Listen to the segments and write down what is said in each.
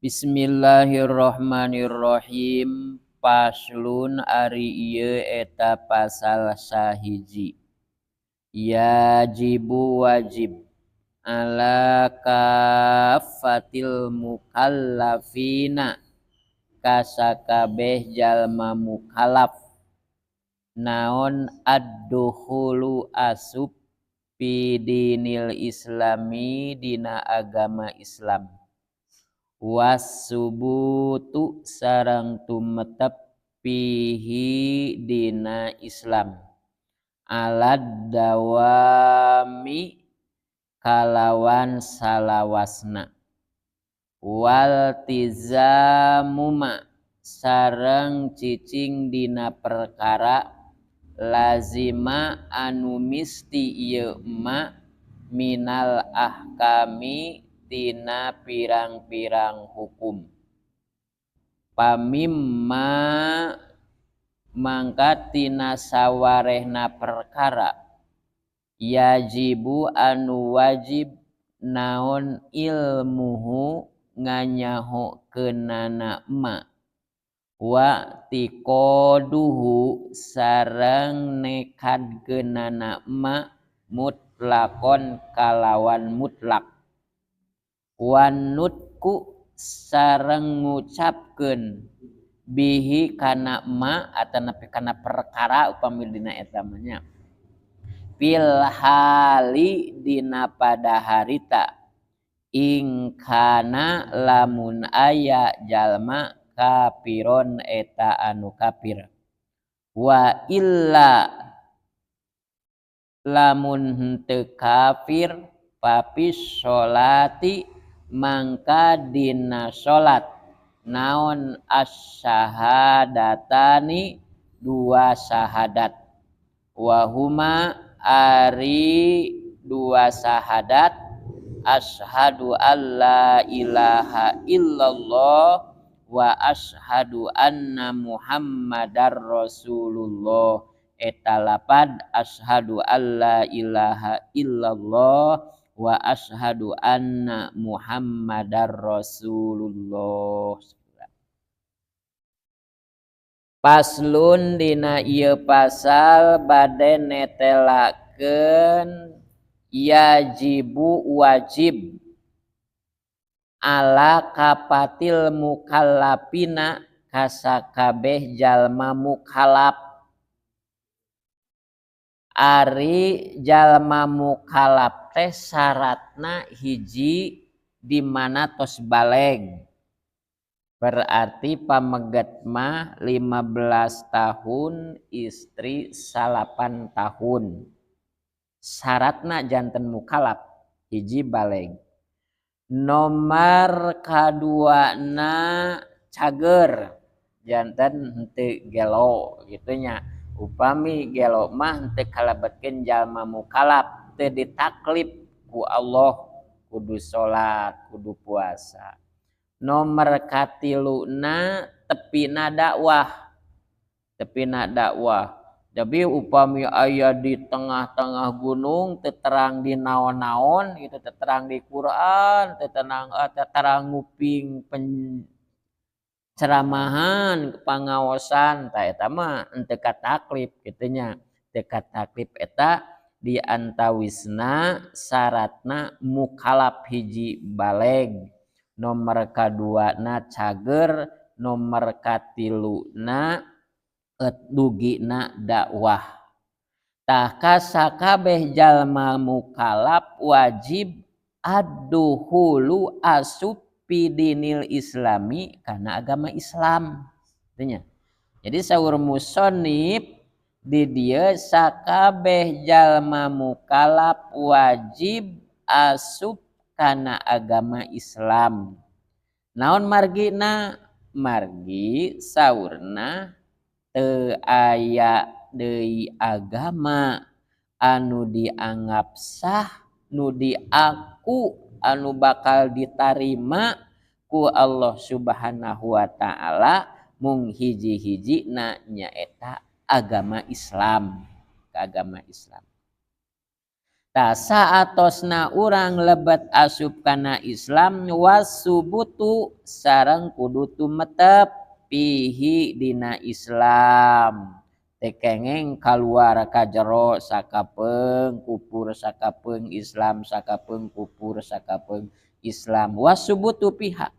Bismillahirrahmanirrahim. Faslun ari ieu eta pasal sahiji. Yajibu wajib ala kafatil mukallafina kasakabeh jalma mukallaf naon ad-dukhulu asup fi dinil islami dina agama Islam wasubutu sareng tumetep fihi dina Islam alad dawami kalawan salawasna waltizamuma sareng cicing dina perkara lazima anu misti ieu ma minal ahkami tina pirang-pirang hukum pamimma mangka tina sawarehna perkara yajibu anu wajib naon ilmuhu nganyahokeunana ma wa tikoduhu sareng nekadkeunana ma mutlakon kalawan mutlak wan nutku sareng ngucapkeun bihi kana ma atanapi kana perkara upami dina eta mah nya fil hali dina pada harita ingkana lamun aya jalma kafiron eta anu kafir wa illa lamun henteu kafir papis sholati mangka dina salat naon asyahadatani dua syahadat wahuma ari dua syahadat asyhadu alla ilaha illallah wa asyhadu anna muhammadar rasulullah eta lapad asyhadu alla ilaha illallah wa asyhadu anna muhammadar rasulullah. Paslun dina ieu pasal bade netelakeun yajibu wajib ala kapatil mukallafina kasakabeh jalma mukallaf. Ari jalma mukallaf teh syaratna hiji di mana tos baleg. Berarti pameget mah 15 tahun, istri 9 tahun. Syaratna janten mukallaf hiji baleg. Nomor kaduana cager janten henteu gelo gitu nya. Upami gelo mah henteu kalebetkeun jalma mukallaf, teu ditaklif ku Allah kudu salat, kudu puasa. Nomor katiluna tepina dakwah. Tepina dakwah. Tapi upami aya di tengah-tengah gunung teu terang di naon-naon gitu, teu terang di Quran, teu terang nguping penceramahan, pangaosan, tah eta mah henteu kataklif kitu nya. Teu kataklif eta di antawisna syaratna mukallaf hiji baleg, nomor kaduana cager, nomor katiluna dugina dakwah. Tah kasakabeh jalma mukallaf wajib ad-dukhulu asup fi dinil islami kana agama Islam. Tanya. Jadi saur musonib di dieu sakabeh jalma mukallaf wajib asup kana agama Islam. Naon margina? Margi saurna teu aya deui agama anu dianggap sah, nu diaku, anu bakal ditarima ku Allah Subhanahu wa taala mung hiji-hijina nyaeta agama Islam, agama Islam. Tah saatosna urang lebet asup kana Islam wasubutu sareng kudu tumetep fihi dina Islam. Teu kengeng kaluar ka jero sakapeung kupur sakapeung Islam sakapeung kupur sakapeung Islam wasubutu fiha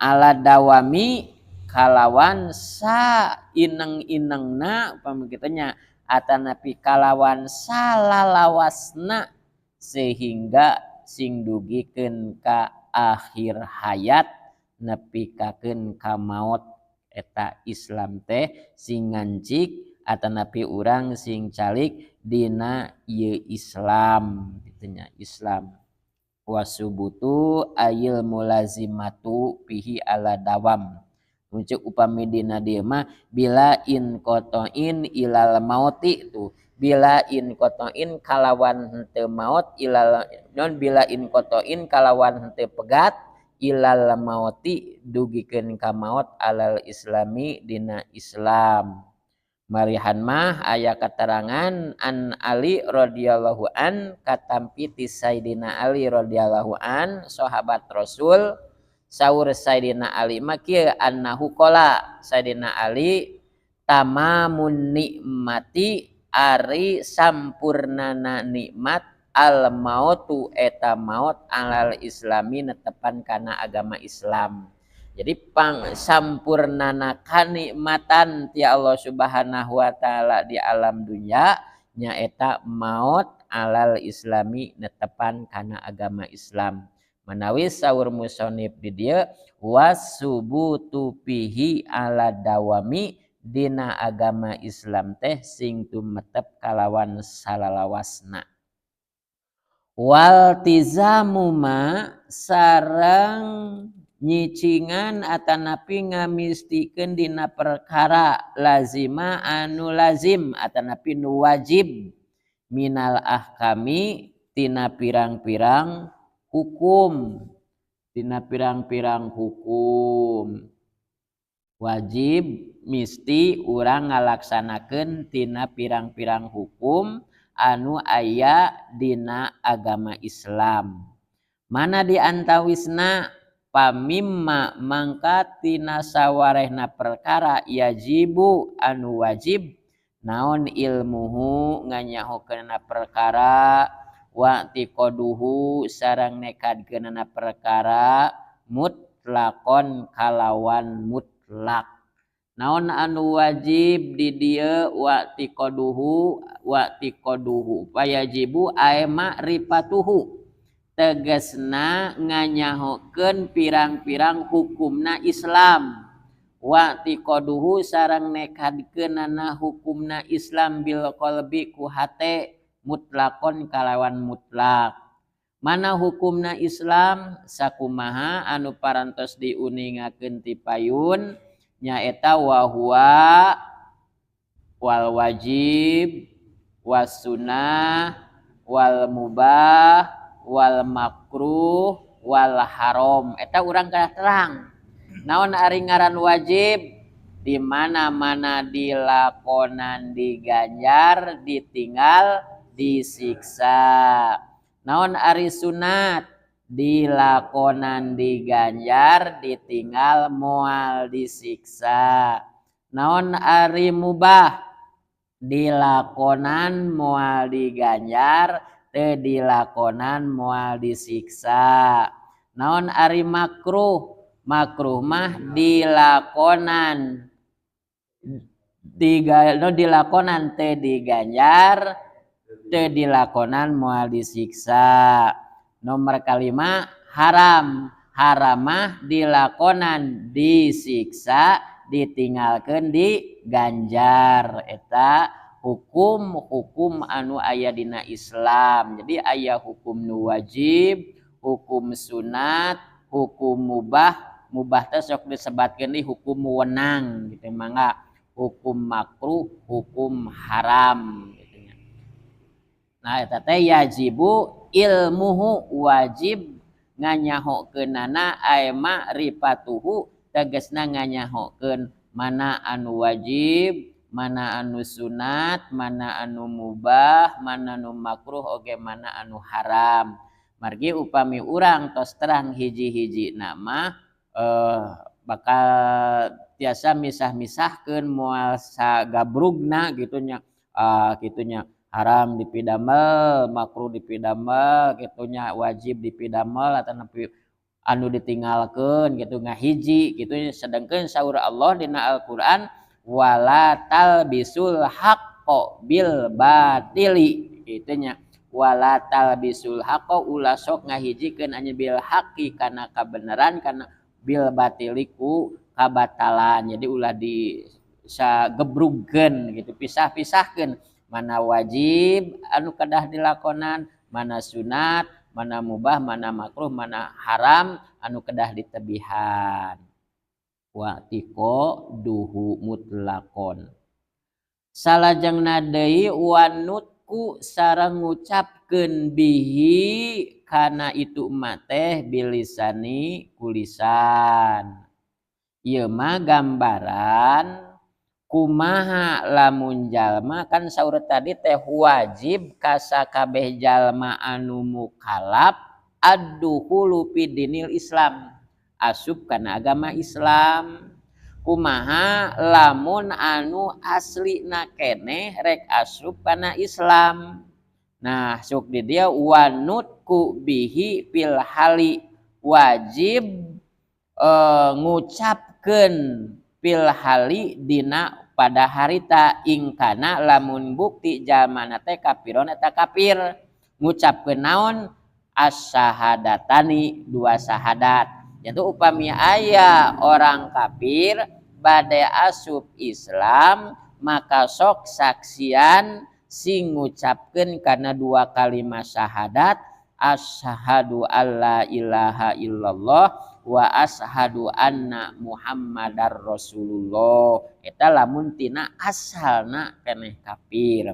ala dawami kalawan sa ineng-inengna upami kitu nya atanapi kalawan salalawasna sehingga sing dugikeun ka akhir hayat nepikakeun ka maot eta Islam teh sing ngancik atanapi urang sing calik dina ieu Islam kitu nya Islam wasubutu ayil mulazimatu fihi ala dawam. Muncul upami dina dieu mah bila in qata'in ilal mauti tuh bila in qata'in kalawan henteu maot ilal non bila in qata'in kalawan henteu pegat ilal mauti dugikeun ka maot alal islami dina Islam. Marihan mah aya keterangan an Ali radhiyallahu an katampi ti Sayyidina Ali radhiyallahu an sahabat Rasul saur Sayyidina Ali mah kieu annahu qala Sayyidina Ali tamamun nikmati ari sampurnana nikmat al mautu eta maut alal islami netepan kana agama Islam. Jadi pang sampurnana kanikmatan ti Allah Subhanahu wa taala di alam dunya nyaeta maut alal islami netepan kana agama Islam. Manawi saur musonib di dieu wasubutu fihi ala dawami dina agama Islam teh sing tumetep kalawan salalawasna. Waltizamu ma sareng nyicingan atanapi ngamistikeun dina perkara lazima anu lazim atanapi nu wajib minal ahkami tina pirang-pirang hukum tina pirang-pirang hukum wajib misti urang ngalaksanakeun tina pirang-pirang hukum anu aya dina agama Islam. Mana diantawisna pamimma mangka tina sawarehna perkara yajibu anu wajib naon ilmuhu nganyahokeunana perkara wa tiqaduhu sareng nekadkeunana perkara mutlaqon kalawan mutlak. Naon anu wajib di dieu wa tiqaduhu wa tiqaduhu payajibu ae ma'rifatuhu tegasna nganyahokeun pirang-pirang hukumna Islam wa tiqaduhu sareng nekadkeunana hukumna Islam bil qalbi ku hate mutlakon kalawan mutlak. Mana hukumna Islam sakumaha anu parantos diuningakeun ti payun nyaeta wa huwa wal wajib was sunnah wal mubah wal makruh wal haram. Eta urang kalah terang. Naon ari ngaran wajib di mana-mana dilakonan diganjar ditinggal disiksa. Naon ari sunat dilakonan diganjar ditinggal moal disiksa. Naon ari mubah dilakonan moal diganjar teu dilakonan moal disiksa. Naon ari makruh makruh mah dilakonan no dilakonan teu diganjar teu dilakonan moal disiksa. Nomor kalima haram haram mah dilakonan disiksa ditinggalkeun diganjar. Eta hukum-hukum anu aya dina Islam. Jadi aya hukum nu wajib, hukum sunat, hukum mubah. Mubah teh sok disebatkeun di hukum wewenang gitu mangga, hukum makruh, hukum haram gitu nya. Nah eta teh yajibu ilmuhu wajib nganyahokeunana ae ma'rifatuhu tegasna nganyahokeun mana anu wajib, mana anu sunat, mana anu mubah, mana anu makruh oge mana anu haram. Margi upami urang tos terang hiji-hiji nama bakal tiasa misah-misahkeun moal sagabrugna gitu nya, kitu nya haram dipidamel, makruh dipidamel kitu nya, wajib dipidamel atanapi anu ditinggalkeun gitu ngahiji gitu nya. Sedangkeun saur Allah dina Al-Qur'an wala talbisul haqqo bil batili kitu nya, wala talbisul haqqo ulah sok ngahijikeun anjeun bil haqqi kana kabeneran kana bil batili ku kabatalan. Jadi ulah di sagebrugkeun gitu, pisah-pisahkeun mana wajib anu kedah dilakonan, mana sunat, mana mubah, mana makruh, mana haram anu kedah ditebihan. Wa tiko duhu mutlakon. Salajengna deui wanutku sareng ngucapkeun bihi kana itu mah teh bilisani kulisan. Ieu mah gambaran kumaha lamun jalma kan saur tadi teh wajib ka sakabeh jalma anu mukalaf ad-dukhulu fi dinil Islam, asup kana agama Islam. Kumaha lamun anu aslina keneh rek asup kana Islam. Nah sok di dia wanutku bihi fil hali, wajib ngucapkeun fil hali dina pada harita ingkana lamun bukti jalmana teh kafiron eta kafir, ngucapkeun naon as-syahadatani dua syahadat. Jadi upami aya orang kafir bade asup Islam maka sok saksian sing ngucapkeun kana dua kalimat syahadat, asyhadu alla ilaha illallah wa asyhadu anna Muhammadar Rasulullah. Eta lamun tina asalna keneh kafir.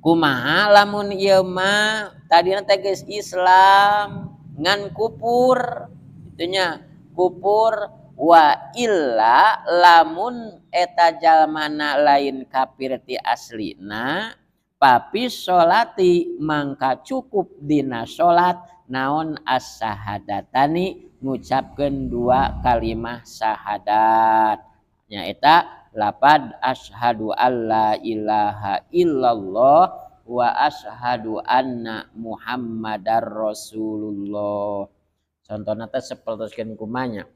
Kumaha lamun ieu mah tadina teh geus Islam ngan kupur kitu nya, kupur wa illa lamun eta jalmana lain kafir ti aslina papi sholati mangka cukup dina salat naon as-syahadatani ngucapkeun dua kalimah syahadat, nyaeta lapad asyhadu alla ilaha illallah wa asyhadu anna Muhammadar Rasulullah. Contohna teh sapertoskeun kumanya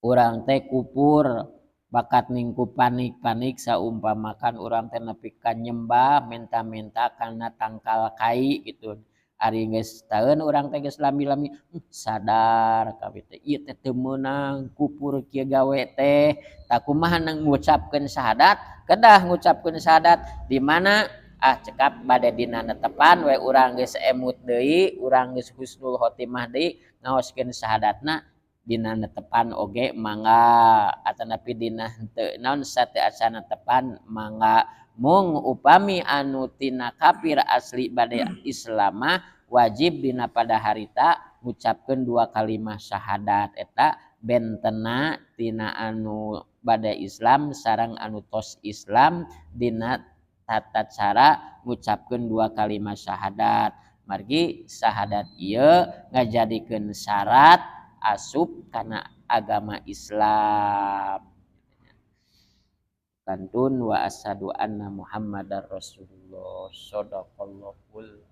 urang teh kupur bakat ningku panik-panik saumpamakan urang teh nepi ka nyembah menta-menta kana tangkal kai gitu. Ari geus taeun urang teh geus lami-lami sadar kabeh teh ieu teh teu meunang kupur kieu gawe teh. Tah kumaha ngucapkeun syahadat? Kedah ngucapkeun syahadat di mana? Ah cekap bade dina netepan we urang geus emut deui, urang geus husnul khotimah deui ngaoskeun syahadatna dina netepan oge mangga, atanapi dina henteu naon sateu acan netepan mangga. Mung upami anu tina kafir asli bade Islam mah wajib dina pada harita ngucapkeun dua kalimah syahadat eta bentena tina anu bade Islam sareng anu tos Islam dina tata cara ngucapkeun dua kalimah syahadat. Margi syahadat ieu ngajadikeun syarat asup kana agama Islam. Kantun wa asyhadu anna Muhammadar Rasulullah. Shadaqallahul